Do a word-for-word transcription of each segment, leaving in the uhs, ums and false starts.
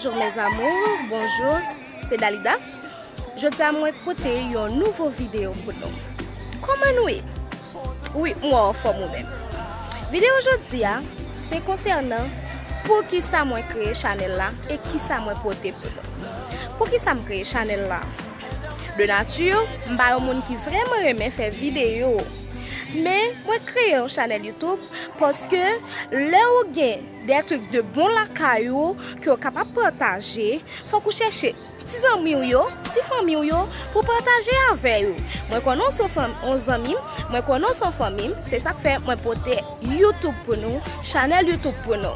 Bonjour mes amours, bonjour, se Dalida. Jodi a mwen pote yon nouvo videyo pou nou. Kòman nou ye? Wi, m wè w anfòm ou menm. Videyo jodi a, se konsènan poukisa mwen kreye chanèl la e kisa mwen pote pou nou. Poukisa m kreye chanèl la? De nati, m pa yon moun ki vrèman renmen fè videyo. Men, mwen kreye yon chanèl YouTube paske lè ou gen de trucs de bon lakay ou ke w kapab pataje, fòk ou chèche ti zanmi w yo, ti fanmi w yo pou pataje avè yo. Mwen konnen w se yon zanmi m, mwen konnen w se yon fanmi m, se sa k fè mwen pote YouTube pou nou, chanèl YouTube pou nou.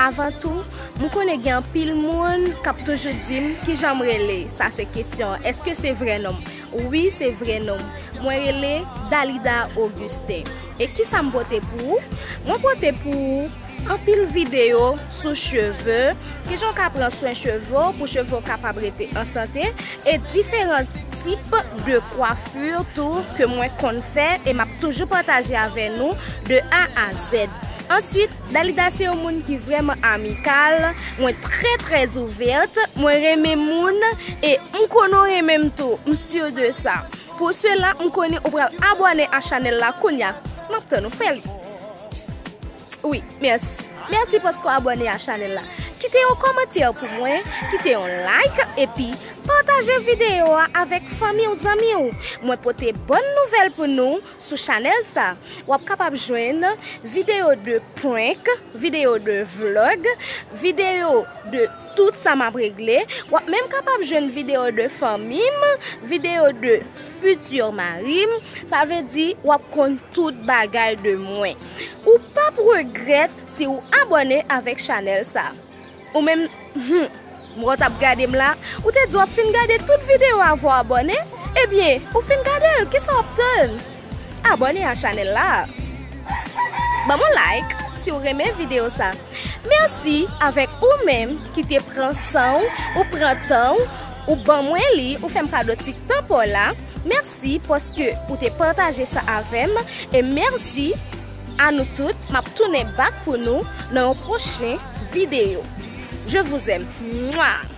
Avan tou, m konnen gen anpil moun k ap toujou di m kijan m rele. Sa se kesyon an. Èske se vrè non m? Wi, se vrè non m. Mwen rele Dalida Augustin. E kisa m pote pou ou? Mwen pote pou ou anpil videyo sou cheve, kijan w ka pran swen cheve w pou cheve w kapab rete an sante, e diferan tip de kwafi tou ke mwen konn fè e m ap toujou pataje avè nou de A a Z. Answit, Dalida se yon moun ki vrèman amikal, mwen trè trè ouvèt, mwen renmen moun e m konnen w renmen m tou, m si de sa. Pou sela, m konnen ou pral abòne a chanèl la kounye a. M ap tann ou fè li. Wi, mèsi. Mèsi paske w abòne a chanèl la. Kite yon kòmantè pou mwen, kite yon like, epi pataje videyo a avèk fanmi w, zanmi w. Mwen pote bòn nouvèl pou nou sou chanèl sa. W ap kapab jwenn videyo de prank, videyo de vlog, videyo de tout sa m ap regle. W ap menm kapab jwenn videyo de fanmi m, videyo de fiti mari m. Sa vle di, w ap konn tout bagay de mwen. Ou p ap regrèt si w abòne avèk chanèl sa. Ou menm, hmm, m wè w t ap gade m la, ou te di w ap fin gade tout videyo avan w abòne? Ebyen, ou fin gade l, kisa w ap tann? Abòne a chanèl la. Ban m yon like si w renmen videyo sa. Mèsi avèk ou menm ki te pran san w, ou pran tan w, ou ban mwen li, ou fè m kado ti tan pa w la. Mèsi paske ou te pataje sa avè m. E mèsi a nou tout. M ap tounen back pou nou nan yon pwochen videyo. Je vous aime. Mwa!